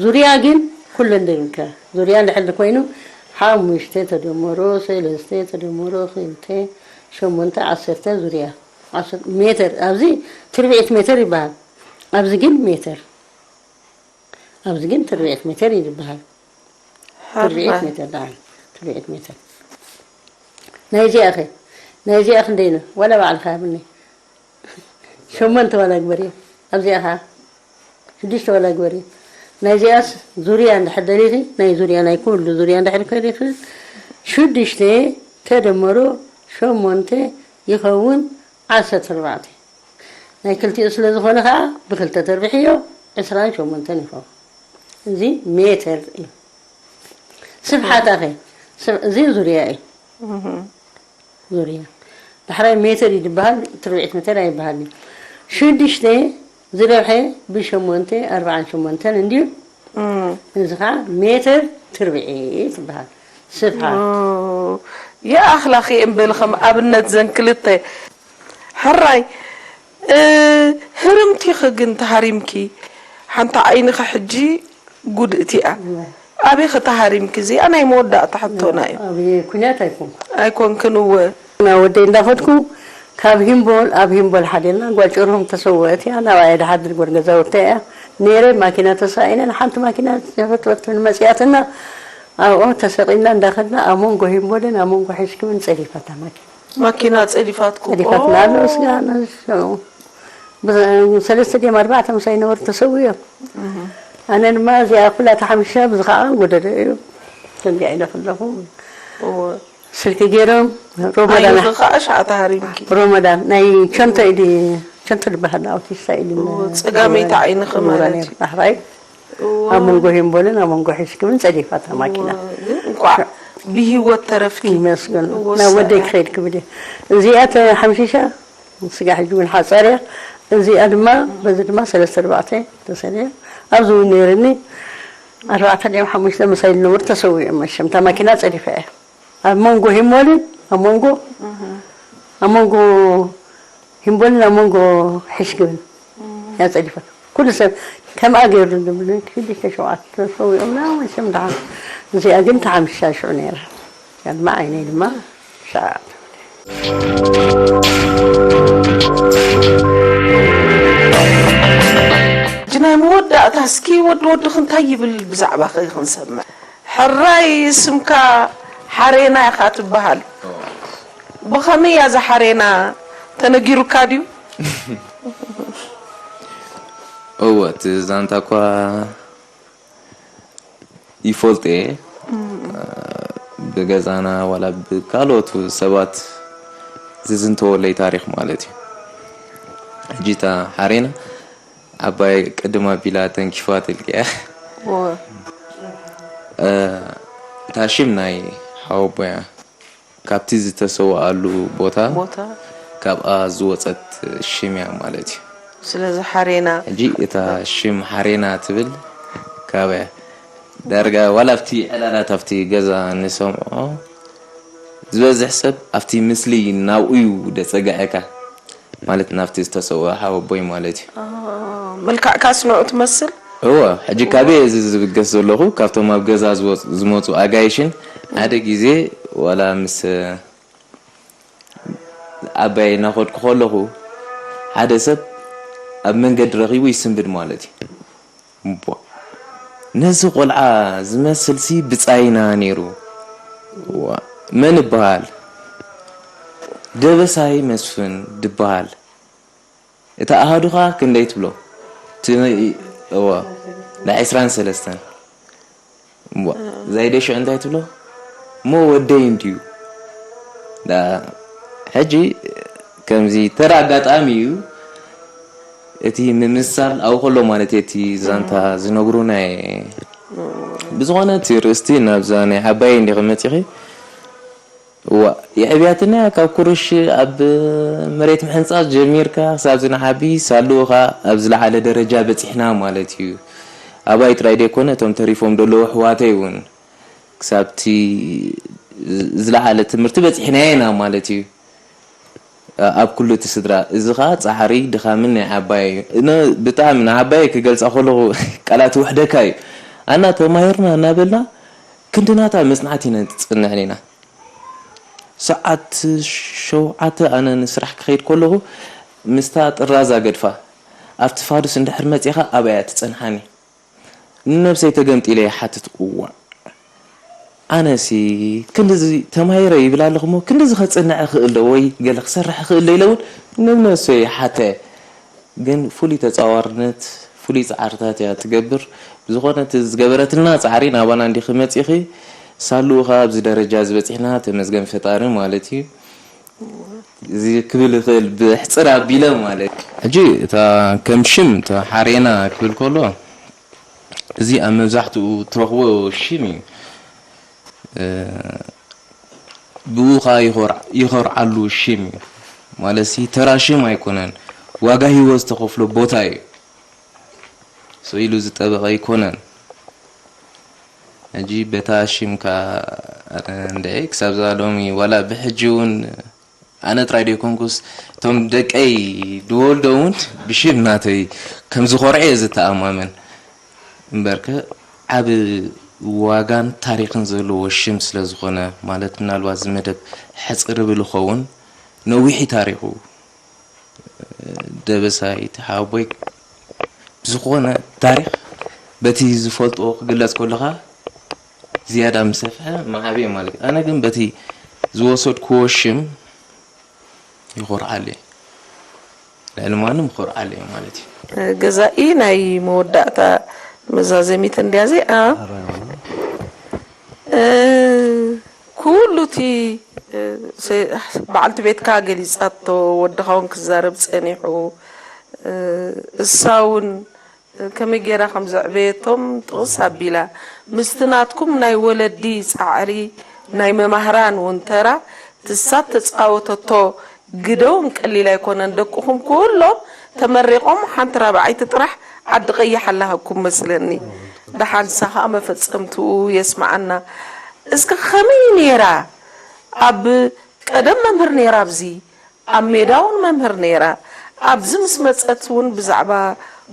ዙርያ ግን ኩሉ እንድንከ። ዙርያ እንድሕር ኮይኑ ሓሙሽተ ተደመሮ ሰለስተ ተደመሮ ክልተ ሸሞንተ ዓሰርተ ዙርያ። ዓሰርተ ሜተር። ኣብዚ ትርብዒት ሜተር ይበሃል። ኣብዚ ግን ሜተር። ኣብዚ ግን ትርብዒት ሜተር እዩ ዝበሃል። ትርብዒት ሕራይ። ሜተር ደኣ። ትርብዒት ሜተር። ናይዚኣ ኸ? ናይዚኣ ክንደይ ነው? ዋላ ባዕልኻ ብኒ። ሸሞንተ ዋላ ግበርዮ። ኣብዚኣ ኸዓ ሽዱሽተ ዋላ ግበርዮ። ናይዚኣስ ዙርያ እንድሕር ደሊኺ፣ ናይ ዙርያ፣ ናይ ኩሉ ዙርያ እንድሕር ከሊኺ፣ ሽዱሽተ ተደመሮ ሸሞንተ ይኸውን ዓሰርተ ኣርባዕተ። ናይ ክልቲኡ ስለ ዝኾነ ኸዓ ብክልተ ተርብሕዮ ዕስራን ሸሞንተን ይኸውን። እዚ ሜተር እዩ። ስፍሓታ ኸ? ስፍ-፣ እዚ ዙርያ እዩ። እህ። ዙርያ። ዳሕራይ ሜተር እዩ ዝበሃል፣ ትርብዒት ሜተር ኣይበሃልን እዩ። ሽዱሽተ ዝረብሐ ብሸሞንተ ኣርብዓን ሸሞንተን እንድዩ። እም። እዚ ኸዓ ሜተር ትርብዒት ይበሃል። ስፍሓት። ኦ፣ ይኣኽላኺ እምበል ከም ኣብነት ዘን ክልተ። ሕራይ፣ እ፣ ህርምቲኺ ግን ተሃሪምኪ፣ ሓንቲ ዓይንኺ ሕጂ ጉድእቲ እያ። እወ። ኣበይ ኸ ተሃሪምኪ? እዚኣ ናይ መወዳእታ ሕቶና እዩ። ኣብ ኩናት ኣይኮንኩ። ኣይኮንክን፣ እወ። ና ወደይ እንዳኸድኩ ካብ ሂምቦል፣ ኣብ ሂምቦል ሓዲርና፣ ጓል ጭርሆም ተሰወአት እያ፣ ናብኣ እየ ድሓድር፣ ጓል ገዛውተይ እያ ነይረ። ማኪና ተሳኢነን፣ ሓንቲ ማኪና ዘፈትወት ትብል መጺኣትና፣ ኣብኡ ተሰቒልና እንዳኸድና፣ ኣብ መንጎ ሂምቦልን ኣብ መንጎ ሕሽክምን ጸዲፋታ ማኪና። ማኪና ጸዲፋትኩም? ጸዲፋትና ኣሎ። ኦ። ስጋ ነሱ ብሰለስተ ድዮም ኣርባዕተ ምሳይ ነበሩ ተሰዊኦም። እህ። ኣነ ድማ እዚኣ ኩላ ተሓምሻ፣ ብዚ ኸዓ ጎደደ እዩ። ከምዚኣ ኢለ ከለኹ እወ። ስልኪ ገይሮም፣ ሮመዳን ዓይንኺ ኸዓ ሻዕ ተሃሪምኪ። ሮመዳን ናይ ቸንቶ ኢዲ፣ ቸንቶ ዝበሃል ኣውቲስታ ኢዲ እወ፣ ጸጋመይቲ ዓይንኺ ዝውራ ማለት ነይሩ። እዩ። ዳሕራይ እወ። ኣብ መንጎ ሂምቦልን ኣብ መንጎ ሕሽክምን ጸዲፋታ ማኪና። እወ፣ ግን እንኳዕ ብህይወት ተረፍኪ። ይመስገን። እወ፣ ናብ ወደይ ሰላም። ክኸይድ ክብል እየ። እዚኣ ተሓምሺሻ፣ ስጋ ሕጂ እውን ሓጻር እያ። እዚኣ ድማ፣ በዚ ድማ ሰለስተ ኣርባዕተ ተሰሪያ። ኣብዚ እውን ነይርኒ ኣርባዕተ ድዮም ሓሙሽተ ምሳይ ዝነበሩ ተሰዊኦም መሸም። እታ ማኪና ጸዲፋ እያ። ኣብ መንጎ ሂሞልን ኣብ መንጎ፣ እህ። ኣብ መንጎ ሂምቦልን ኣብ መንጎ ሕሽግብን እያ ጸዲፋ። ኩሉ ሰብ ከምኣ ገይሩ ዝብል ሽዱሽተ ሸውዓተ ሰው እዮም ና መቸም ደሓን። እዚኣ ግን ተሓምሻ ሽዑ ነይራ። እዚኣ ድማ ዓይነይ ድማ ሻዕ። ሕጂ ናይ መወዳእታ እስኪ ወዲ ወድኺ እንታይ ይብል ብዛዕባኺ ክንሰምዕ። ሕራይ ስምካ ሓሬና ኢኻ ትበሃል። ብኸመይ እያ እዛ ሓሬና ተነጊሩካ ድዩ? እወ፣ እቲ ዛንታ እኳ ይፈልጦ እየ። እም። ብገዛና ዋላ ብካልኦት ሰባት ዝዝንተወለይ ታሪኽ ማለት እዩ። ሕጂ እታ ሓሬና ዓባይ ቅድም ኣቢላ ተንኪፋት ኢልክያ። እወ። እ፣ እታ ሽም ናይ ሓወቦያ ካብቲ ዝተሰወኣሉ ቦታ፣ ቦታ። ካብኣ ዝወፀት ሽም እያ ማለት እዩ። ስለዚ ሓሬና ሕጂ እታ ሽም ሓሬና ትብል ካበያ ዳርጋ ዋላ ኣብቲ ዕላላት ኣብቲ ገዛ ንሰምዖ ዝበዝሕ ሰብ ኣብቲ ምስሊ ናብኡ እዩ ደፀግዐካ ማለት ናብቲ ዝተሰወ ሓወቦይ ማለት እዩ። መልክዕካ ስንዑ ትመስል። እወ ሕጂ ካበየ እዚ ዝብገስ ዘለኹ ካብቶም ኣብ ገዛ ዝወፅ- ዝመፁ ኣጋይሽን ሓደ ግዜ ዋላ ምስ ዓባይ እናኸድኩ ከለኹ ሓደ ሰብ ኣብ መንገዲ ረኺቡ ይስንብድ ማለት እዩ። እምቧ፣ ነዚ ቆልዓ ዝመስልሲ ብጻይና ነይሩ። ዋ፣ መን እበሃል? ደበሳይ መስፍን ድበሃል። እታ ኣሃዱኻ ክንደይ ትብሎ? እዋ፣ ንዒስራን ሰለስተን። እዋ፣ ዛይደ ሽዑ እንታይ ትብሎ? እሞ ወደይ እንድዩ። ሕጂ ከምዚ ተራ ኣጋጣሚ እዩ እቲ ምምሳል ኣብኡ ከሎ ማለት እቲ ዛንታ ዝነግሩና ብዝኾነ እቲ ርእስቲ ናብዛ ናይ ዓባይ እንዲኺ መፂኺ እዋ የዕብያትና ካብ ኩርሽ ኣብ መሬት ምሕንፃፅ ጀሚርካ ክሳብ ዝንዓቢ ሳልኡ ኸዓ ኣብ ዝለዓለ ደረጃ በፂሕና ማለት እዩ። ኣባይ ጥራይ ደይኮነ እቶም ተሪፎም ዘለዉ ኣሕዋተይ እውን ክሳብቲ ዝለዓለ ትምህርቲ በፂሕናዮ ኢና ማለት እዩ። ኣብ ኩሉ እቲ ስድራ እዚ ኸዓ ፃዕሪ ድኻምን ናይ ዓባየ እዩ። እነ ብጣዕሚ ንዓባየ ክገልፃ ከለኹ ቃላት ውሕደካ እዩ። ኣና ተማሂርና እናበልና ክንድናታ መፅናዕቲ ኢና ንፅንዕን ኢና። ሰዓት ሸውዓተ ኣነ ንስራሕ ክኸይድ ከለኹ ምስታ ጥራዛ ገድፋ ኣብቲ ፋዱስ እንድሕር መፂኻ ኣበያ ትፀንሓኒ ንነብሰይ ተገምጢለ ይሓትት እዋዕ ኣነሲ ክንድዚ ተማሂረ ይብል ኣለኹ እሞ ክንድዚ ከፅንዕ እኽእል ዶ ወይ ገለ ክሰርሕ እኽእል ዶ ኢለ እውን ንነብሰይ ይሓተ ግን ፍሉይ ተፃዋርነት ፍሉይ ፃዕርታት እያ ትገብር ብዝኾነ እቲ ዝገበረትልና ፃዕሪ ናባና እንዲኺ መፂኺ ሳልኡ ኸዓ ኣብዚ ደረጃ ዝበፂሕና ተመስገን ፈጣሪ ማለት እዩ እዚ ክብል ይኽእል ብሕፅር ኣቢለ ማለት ሕጂ እታ ከም ሽም እታ ሓሬና ክብል ከሎ እዚ ኣብ መብዛሕትኡ ትረኽቦ ሽም እዩ ብኡ ከዓ ይኾርዓሉ ሽም እዩ ማለት ተራ ሽም ኣይኮነን ዋጋ ህይወት ዝተኸፍሎ ቦታ እዩ ስኢሉ ዝጠበቐ ኣይኮነን ሕጂ በታ ሽምካ እንድዒ ክሳብዛ ሎሚ ዋላ ብሕጂ እውን ኣነ ጥራይ ደይኮንኩስ እቶም ደቀይ ዝወልዶ እውን ብሽም ናተይ ከም ዝኾርዐ እየ ዝተኣማመን እምበርከ ዓብ ዋጋን ታሪክን ዘለዎ ሽም ስለ ዝኾነ ማለት ምናልባት እዚ መደብ ሕፅር ብል ኸውን ነዊሒ ታሪኹ ደበሳይ እቲ ሓወቦይ ብዝኾነ ታሪኽ በቲ ዝፈልጥዎ ክግለፅ ከለኻ ዝያዳ ምሰፍሐ ምዓበየ ማለት እዩ ኣነ ግን በቲ ዝወሰድክዎ ሽም ይኾርዓሉ እየ ልዕሊ ማንም ይኾርዓሉ እየ ማለት እዩ ገዛኢ ናይ መወዳእታ መዛዘሚት እንድያ እዚኣ ኩሉ እቲ በዓልቲ ቤትካ ገሊፃቶ ወድኻ እውን ክዛረብ ፀኒሑ እሳ እውን ከመይ ገይራ ከም ዘዕበየቶም ጥቕስ ኣቢላ ምስቲ ናትኩም ናይ ወለዲ ፃዕሪ ናይ መማህራን እውን ተራ ትሳ ተፃወተቶ ግደ እውን ቀሊል ኣይኮነን ደቅኹም ኩሎም ተመሪቖም ሓንቲ ራብዓይቲ ጥራሕ ዓዲ ቀይሕ ኣላሃኩም መስለኒ ደሓንሳ ከዓ መፈፀምትኡ የስምዓና እስኪ ከመይ ነይራ ኣብ ቀደም መምህር ነይራ ኣብዚ ኣብ ሜዳ እውን መምህር ነይራ ኣብዚ ምስ መፀት እውን ብዛዕባ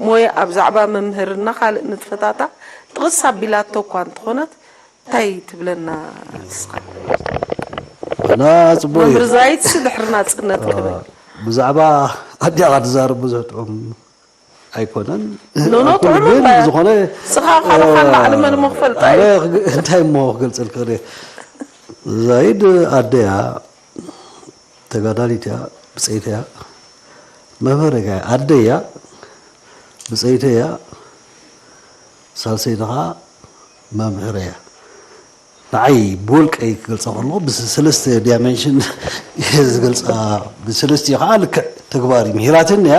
ሞያ ብዛዕባ መምህርና ካልእ ንጥፈታታ ጥቕስ ኣቢላቶ እኳ እንተኾነት እንታይ ትብለና ንስኻ እና ፅቡቅ እዩ መምህር ዛይድሲ ድሕሪ ናፅነት ክብል ብዛዕባ ኣዲኣ ትዛረብ ብዙሕ ጥዑም ኣይኮነን ኖኖ ኣይኮነ ጥዑም ግን እምበር ዝኾነ ስኻ ካልኻ ንባዕሊ መን ምኽፈልጣ ኣነ እዩ ክግ- እንታይ እሞ ክገልፀልክ ክእል ዛይድ ኣደያ ተጋዳሊት እያ ብፀይቲ እያ መምህር እያ ኣደ እያ ብፀይቲ እያ ሳልሰይቲ ከዓ መምህር እያ ንዓይ ብወልቀይ ክገልፃ ከለኩ ብሰለስተ ዳይመንሽን እየ ዝገልፃ ብሰለስቲኡ ከዓ ልክዕ ተግባር እዩ ምሂራትኒ እያ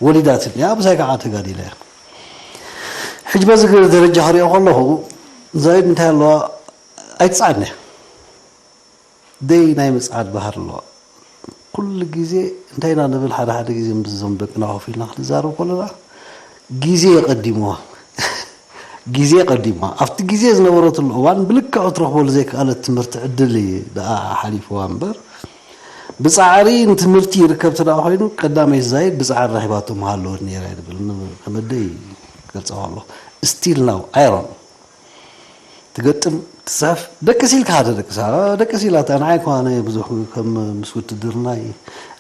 ወሊዳትኒ እያ ብሳይ ከዓ ተጋዲለ እያ ሕጂ በዚ ደረጃ ክሪኦ ከለኹ ዛይድ እንታይ ኣለዋ ኣይትፅዓድን እያ ደይ ናይ ምፅዓድ ባህር ኣለዋ ኩሉ ግዜ እንታይ ኢና ንብል? ሓደ ሓደ ግዜ ምስዞም ደቅና ኮፍ ኢልና ክንዛረብ ከለና ግዜ የቐዲምዋ። ግዜ ቀዲማ ኣብቲ ግዜ ዝነበረትሉ እዋን ብልክዑ ትረኽበሉ ዘይከኣለት ትምህርቲ ዕድል እዩ ደኣ ሓሊፍዋ እምበር፣ ብጻዕሪ ንትምህርቲ ይርከብ ተደኣ ኮይኑ ቀዳመይቲ ዛይድ ብጻዕሪ ረኺባቶ ምሃለወት ነይራ እዩ ዝብል። ከመደይ ገልጸዋ ኣሎ። ስቲል ናው ኣይሮን ትገጥም ትጽሕፍ ደቅስ ኢልካ ሓደ ደቅሳ ደቅስ ኢላታ ንዓይ እኳ ኣነ ብዙሕ ከም ምስ ውትድርና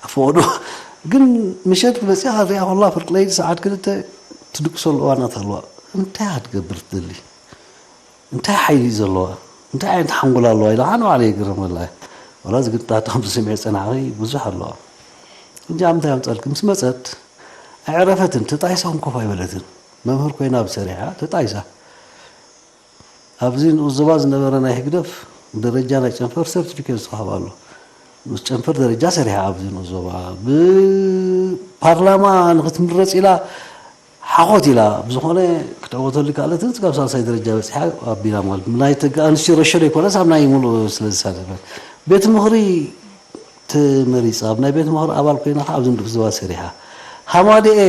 ኣፈቅዶ፣ ግን ምሸት መጽያ ሪኣ ኮላ ፍርቂ ለይቲ ሰዓት ክልተ ትድቅሰሉ እዋናት ኣለዋ። እንታይ ክትገብር ትደሊ? እንታይ ሓይሊ እዩ ዘለዋ? እንታይ ዓይነት ሓንጎል ኣለዋ ኢለ ኣነ ባዕለይ ይግረመላ እየ። ወላ ዝግጣታ ከምዚ ስምዒ ጸናዕኺ ብዙሕ ኣለዋ። እንጂ ኣብ ምንታይ ኣምጻልኪ? ምስ መጸት ኣዕረፈትን ተጣይሳ እውን ኮፍ ኣይበለትን። መምህር ኮይና ኣብ ሰሪሓ ተጣይሳ። ኣብዚ ንኡስ ዞባ ዝነበረ ናይ ህግደፍ ደረጃ ናይ ጨንፈር ሰርቲፊኬት ዝተዋህባ ኣሎ። ምስ ጨንፈር ደረጃ ሰሪሓ ኣብዚ ንኡስ ዞባ ብፓርላማ ንክትምረጽ ኢላ ሓኾት ኢላ ብዝኾነ ክትዕወተሉ ይከኣለትን ስጋብ ሳልሳይ ደረጃ በፂሓ ኣቢላ ማለት ናይ ደቂ ኣንስትዮ ረሸዶ ይኮነስ ኣብ ናይ ሙሉእ ስለ ዝሳተፈት ቤት ምኽሪ ተመሪፃ ኣብ ናይ ቤት ምኽሪ ኣባል ኮይና ከዓ ኣብዚ ንኡስ ዞባ ሰሪሓ ሃማደኤ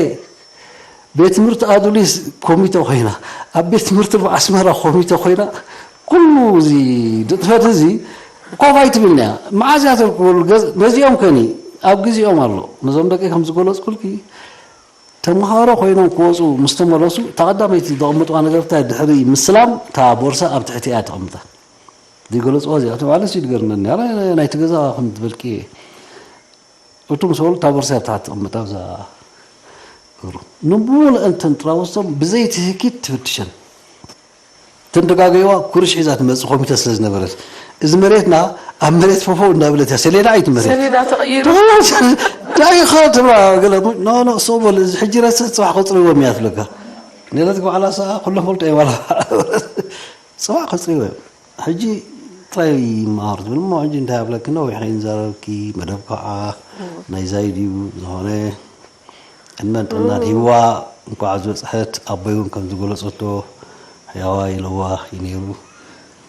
ቤት ትምህርቲ ኣዱሊስ ኮሚተ ኮይና ኣብ ቤት ትምህርቲ ኣስመራ ኮሚተ ኮይና ኩሉ እዚ ንጥፈት እዚ ኮፍ ኣይትብልን እያ። መዓዝ እያ ተልኩሉ ነዚኦም ከኒ ኣብ ግዜኦም ኣሎ ነዞም ደቂ ከም ዝገለፅኩልኪ ተምሃሮ ኮይኖም ክወፁ ምስ ተመለሱ እታ ቀዳመይቲ ዘቐምጥዋ ነገር እንታይ ድሕሪ ምስላም እታ ቦርሳ ኣብ ትሕቲ እያ ተቐምጣ። ዘይገለፅዋ እዚኣ ማለት እዩ ዝገርመኒ። ኣነ ናይቲ ገዛ ከም ዝበልኪ እቱ ምስ በሉ እታ ቦርሳ እያ ብታሕቲ ተቐምጣ ኣብዛ እግሩ ንብሙልአን እተን ጥራውዝቶም ብዘይ ትህኪት ትፍትሸን። እተን ደጋገይዋ ኩርሽ ሒዛ ትመፅእ ኮሚተ ስለ ዝነበረት እዚ መሬትና ኣብ መሬት ፈፈው እንዳበለት እያ ሰሌዳ እዩ እቲ መሬት ሰሌዳ ተቐይሩ። ዳይኻ ትብላ ገለ ኖ ኖ ሰው በል እዚ ሕጂ ረስሕ ፅባሕ ከፅርዎም እያ ትብለካ። ነለት በዓላ ሰዓ ኩሎም ፈልጦ እየ ባላ ፅባሕ ከፅርዎ እዮም። ሕጂ ጥራይ ይመሃሩ ትብል እሞ ሕጂ እንታይ ኣብለኪ ነዊሕ ከይንዛረብኪ መደብ ከዓ ናይ ዛይድ እዩ ዝኾነ ዕድመን ጥዕናን ሂብዋ እንኳዕ ዝበፅሐት ኣቦይ እውን ከም ዝገለፀቶ ሕያዋ ኢለዋ እዩ ነይሩ።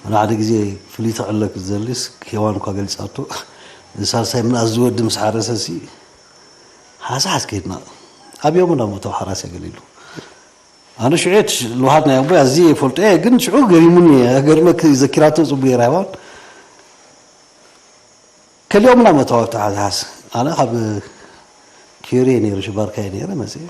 ኣነ ሓደ ግዜ ፍልይቲ ዕለት ክዘልስ ሄዋን እኳ ገሊፃቶ እዚ ሳልሳይ ምንኣስ ዝወዲ ምስ ሓረሰ ሲ ሓሳሓስ ከይድና ኣብዮም እንዳሞተው ሓራስ የገሊሉ ኣነ ሽዑ ልውሃት ናይ ኣቦይ ኣዝየ ይፈልጦ እየ ግን ሽዑ ገሪሙኒ ገርመክ ዘኪራቶ ጽቡቅ ገይራ ይባል ከሊኦም ናብ መተዋብቲ ሓዝሓዝ ኣነ ካብ ኪሪ ነይሩ ሽባርካይ ነይረ መጽእ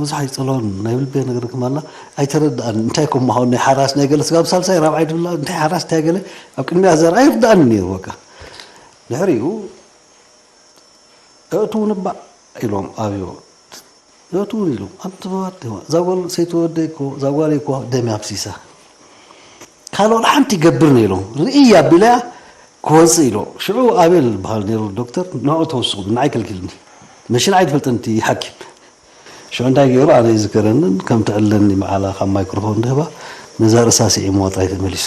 ብዙሕ ኣይጸሎን ናይ ብልቤ ነገር ክማላ ኣይተረድኣን እንታይ ከም ምዃኑ ናይ ሓራስ ናይ ገለ ስጋብ ሳልሳይ ራብዓይ ድብላ እንታይ ሓራስ እንታይ ገለ ኣብ ቅድሚያ ዘር ኣይርድኣን ነይሩ በቃ ድሕሪኡ እእትው ንባዕ ኢሎም ኣብዮ እእትው ኢሎም ኣንተ እዛ ጓል ሰይተወደይ እኮ እዛ ጓለይ እኮ ደም ኣፍሲሳ ካልኦት ሓንቲ ይገብር ነይሎም ርእይ ኣቢለያ ክወፅእ ኢሎ ሽዑ ኣቤል ዝበሃል ነይሩ ዶክተር ንዑ ተወስኹ ንዓይ ከልኪልኒ መሽን ኣይትፈልጥን እቲ ሓኪም ሽዑ እንታይ ገይሩ ኣነ ይዝከረንን ከም ትዕለኒ መዓላ ካብ ማይክሮፎን ድህባ ነዛ ርእሳ ስዒምዋ ጥራይ ተመሊሱ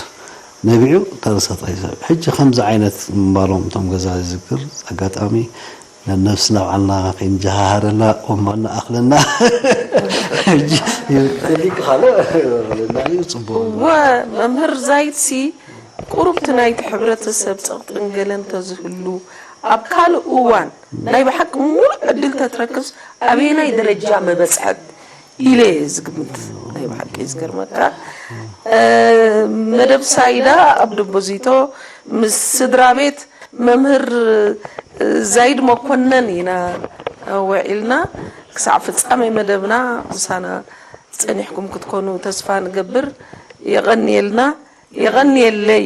ነቢዑ እታ ርእሳ ጥራይ ሰቢዑ ሕጂ ከምዚ ዓይነት ምባሎም እቶም ገዛ ይዝክር ኣጋጣሚ ነነብስና ባዕልና ከይንጀሃሃረላ ወማ እናኣኽለና ሕጂ ይፈልጥ ካልእ ለና እዩ ፅቡቅ እወ መምህር ዛይድሲ ቁሩብቲ ናይቲ ሕብረተሰብ ፀቕጥን ገለን ተዝህሉ ኣብ ካልእ እዋን ናይ ብሓቂ ሙሉእ ዕድል ተትረክብስ ኣበየናይ ደረጃ መበፅሐት ኢለ እየ ዝግምት ናይ ብሓቂ ዝገርመካ መደብ ሳይዳ ኣብ ደቦዚቶ ምስ ስድራ ቤት መምህር ዛይድ መኮነን ኢና ወዒልና ክሳዕ ፍፃመ መደብና ምሳና ፀኒሕኩም ክትኮኑ ተስፋ ንገብር የቐንየልና የቐንየለይ